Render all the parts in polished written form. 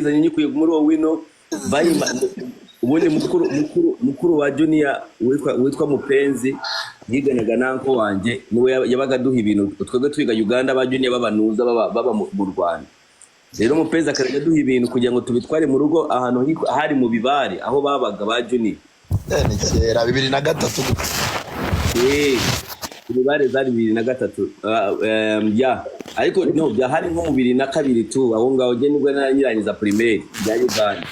Nayizanye nyikuye muri Owino. Bayima ubundi mukuru wa Junior witwa Mupenzi yiganaga na uncle wanjye, niwe yabaga aduha ibintu. Twebwe twiga Uganda, ba Junior babanuza baba mu Rwanda. Rero Mupenzi akajya aduha ibintu kugira ngo tubitware mu rugo, ahantu hari mu Bibare aho babaga ba Junior. Ni kera, 2003. Ibibare zari 2003. Ya, ariko no byahari nko mu 2002 tu aho ngaho. Njye nibwo nyirangiza primaire bya Uganda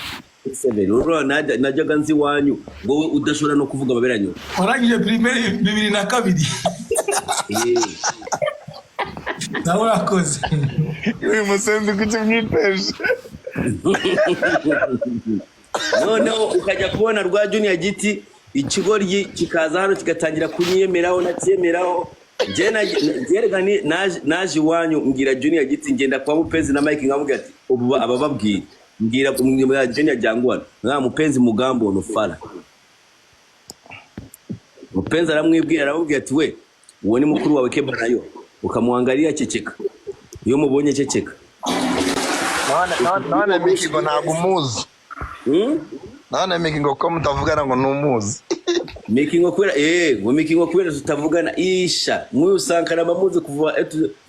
seven. Urabona najyaga nzi iwanyu, wowe udashobora no kuvuga ababeranyo. Warangije primaire 2002? Eh. Nawe urakoze. Uyu musenzi kuki mwiteje? Noneho ukajya kubona rwa Junior Giti, ikigoryi kikaza hano kigatangira kunyiyemeraho, nacyemeraho. Njye rega naje iwanyu, mbwira Junior Giti, ngenda kwa Mupenzi na Mike, nkamubwira ati ubu abababwira, mbwira Junior jyangu hano nka Mupenzi, mugambo nufara. Mupenzi aramwibwira, aramubwira ati: "We, uwo ni mukuru wawe Keba." Nayo ukamuangalia, ceceka, iyo mubonye ceceka. None Miki ngo ntabwo umuzi? Hmm? None Miki ngo ko mutavugana ngo ntumuzi? Miki ngo kubera ngo Miki ngo kubera tutavugana. Isha nk'uyu Sankara bamuzi kuva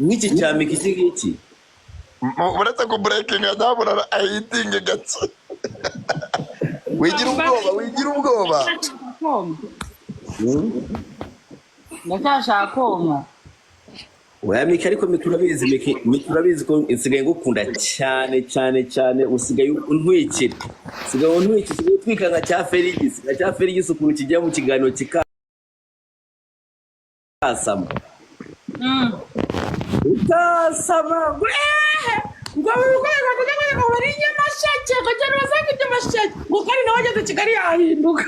nk'iki cya Miki, iki ngiki. Uretse ku breakinga nyabura ayitinge gake. Wigira ubwoba, wigira ubwoba. Koma. Ndacyashaka konka. Oya Miki, ariko Miki urabizi, Miki urabizi ko nsigaye ngukunda cyane cyane cyane. Usigaye untwikira, usigaye untwikira, usigaye utwika nka cya Ferigisi, nka cya Ferigisi, ukuntu kijya mu kiganiro kikasama, ukasama ngo ehe, ngo ngo ngo ngo bari Nyamasheke, ngo cyane basanga Nyamasheke, ngo kandi nawe ageze Kigali yahinduka.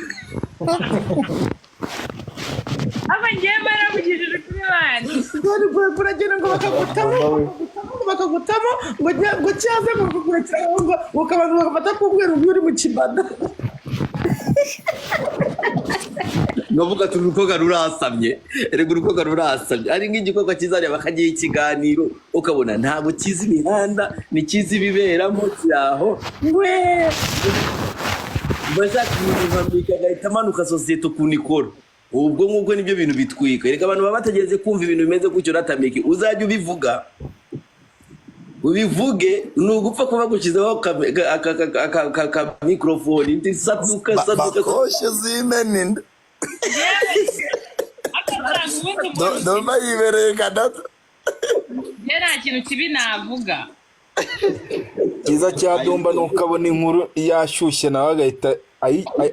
Aba ngewe baravugishije kuri bandi. Dore uragenda ngo bakagutamo, bakagutamo, ngo bakagutamo, ngo cyaze ngo kukurekera, ngo ukabanza bagafata k'umweru ngo uri mu kibada. Ngavuga ati urukoga rurasamye, erega urukoga rurasamye, ari nk'igikorwa kizajya bakagiha ikiganiro, ukabona ntabwo kizi imihanda, ntikizi ibiberamo, kiri aho ngwe bashaka ibintu nka Miki, agahita amanuka sosiyete ukuntu ikora. Ubwo ngubwo nibyo bintu bitwika. Erega abantu baba bategereje kumva ibintu bimeze gutyo. Ratamiki uzajya ubivuga, ubivuge, ni ugupfa kuba gushyizeho aka mikorofoni, saduka saduka. Bakoshe zimena inda. Akasanga ubundi umuntu Ndumva yibereye Canada. Njye nta kintu kibi navuga. Cyiza cya Dumba ni uko abona inkuru yashyushye, nawe agahita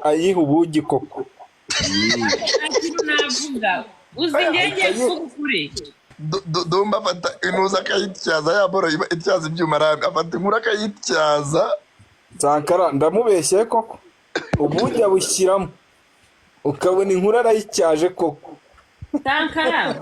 ayiha ubugi koko. Nta kintu navuga, uzi njye ngiye kuvuga ukuri. Dumba afata intuza akayityaza, ya boro iba ityaza ibyuma, afata inkuru akayityaza. Sankara, ndamubeshye koko? Ubugi abushyiramo, ukabona inkuru arayityaje koko. Sankara.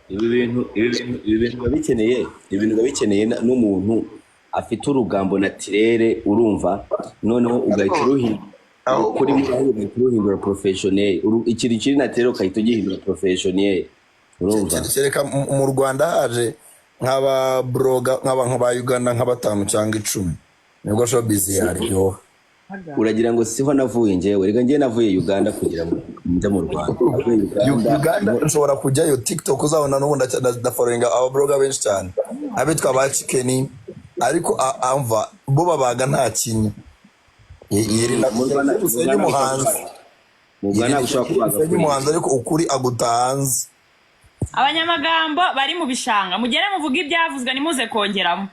Ibi bintu biba bikeneye, ibi bintu biba bikeneye n'umuntu afite urugambo naturel, urumva? Noneho ugahita uruhindura Ahubwo kuri ugahita uruhindura professionnel. Ikintu kiri naturel ukahita ugihindura professionnel, urumva? Kereka mu Rwanda haje nk'aba blogger nk'aba Uganda nka batanu cyangwa 10, nibwo showbiz yaryoha. Uragira ngo siho navuye njyewe? Reka, njyewe navuye Uganda kugira ngo njye mu Rwanda, navuye Uganda. Uganda nshobora kujyayo, TikTok uzabona n'ubundi ndafollowinga aba blogger benshi cyane, abitwa ba Chicken, ariko amva bo babaga nta kinya. Yirinda Mu Rwanda mu usenya Rwanda umuhanzi. Mu Rwanda ntabwo ushobora kubaga Usenya kuri umuhanzi, ariko ukuri aguta hanze. Abanyamagambo bari mu bishanga, mugere muvuge ibyavuzwe, ntimuze kongeramo.